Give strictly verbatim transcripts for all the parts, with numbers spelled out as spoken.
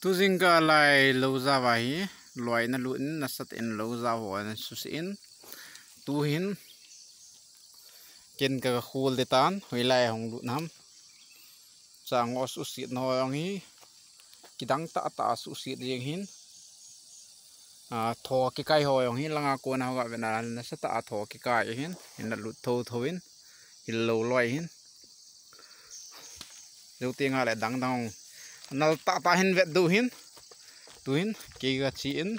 Tu jingkah lai lou jao a hi, loi na lut in, nasatah in lou jao ho na susi in. Tu hin, ken ka khol de tan, hoilai hung lut nam. Chang ho susi no jong hi, kidang tah tah susi jing hin. A, tho kikai ho jong hi, langa kona ho ga vena, nasatah a tho kikai hin, hin na lut tho tho in, hil lou loi hin. Jou tenga le dang dang. Nal tah tah hin vet diu hin. Tu hin, kei ga chi in.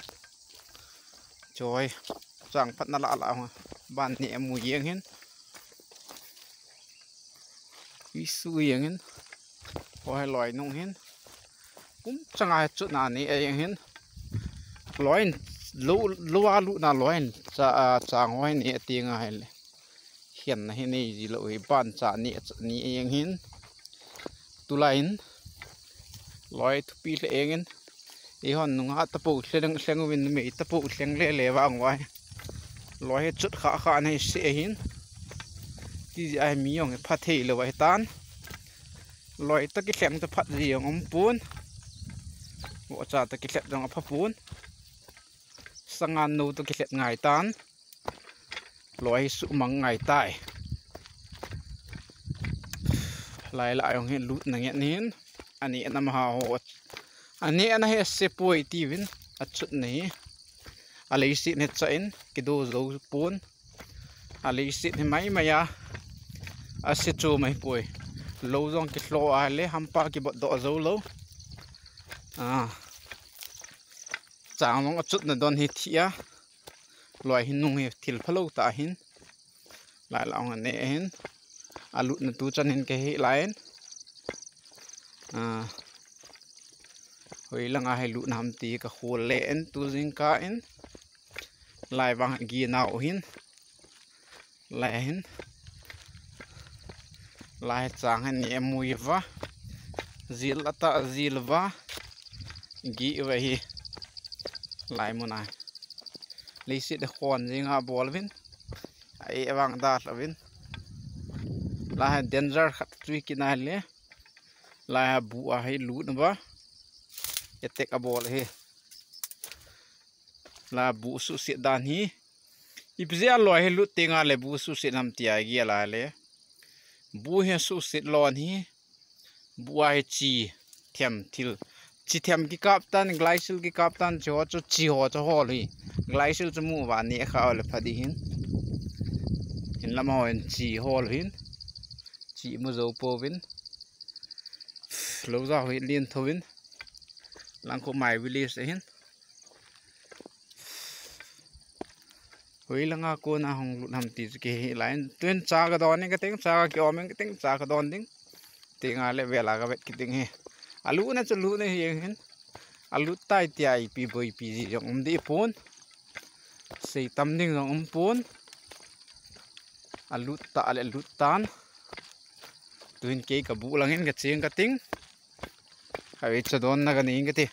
Choi. Chang phat na la la ho. Ban ni amu jeng hin. Isu jeng hin. Hoi loi nung hin. Kum changa chutna ni jeng hin. Loi in, lou, lou a lutna loi in. Cha, a, chang hoi ni ati ngai le. Hian na hi nei ji lou hi ban cha ni, cha ni jeng hin. Tulai in. Loi thupi le jeng in. Eihon nunga tapo thleng, thleng uvin numei tapo thleng le le vang vai. Loi hi chut kha kha nei se hin. Ti ji ai mi jong hi pha thei lou vai tan. Loi ta kithleng ta phat ji jong um pon. Vohcha ta kithlep jong apha pon. Sangan no ta kithlep ngai tan. Loi hi sumang ngai tai. Lai la jong hi lut na ngen hin. Ani na ma ha ho. Ani na he se poi ti vin. Achut na hi. A leiset hi cha in. Kido jou pon. A leiset hi mai mai a. A se chu mai poi. Lou jong kihlo a le hampa kibot doh jou lou. A. Chang jong achutna don hi thi a. Loi hi nung hi thil phalou ta hin. Lai la ong ne hin. A lutna tu chan hin ke hi lai in. A. Hoi langa hi lut nam ti ka khol le in tu jingkah in. Lai vang gi nau hin. Lai hin. Lai chang hin ni amui va. Jil ata jil va. Gi va hi. Lai muna. Leiset khon jinga bol vin. Ai vang da vin. Lai danger khat tui kinai le. Lai bu a hi lut va. Etek a bol hi. La bu susi dan hi. Ipi jeh a loi hi lut tenga le bu susi nam ti a gi a la le. Bu hi susi lon hi. Bu a hi chi them thil. Chi them kikap tan, glycol kikap tan, chi ho chu chi ho chu hol hi. Glycol chu mu va ni kha le pha di hin. Hin lam ho hin chi hol hin. Chi mu jou po vin. Lou jao hi lien tho vin. Langkho mai village hin. Hoi langa kona hung lut ham ti chu kihe lai in. Tun cha ka don in ka ting, cha ka ki om in ka ting, cha ka don ding. Tenga le vela ka vet ki ting hi. A lutna chu lutna hi hin. A lut tai ti a ipi boi pi ji jong um di pon. Sei tam ding jong um pon. A lut ta le lut tan. Tuin kei ka bu langin ka cheng ka ting. Ka ve cha don na ka ni ka ti.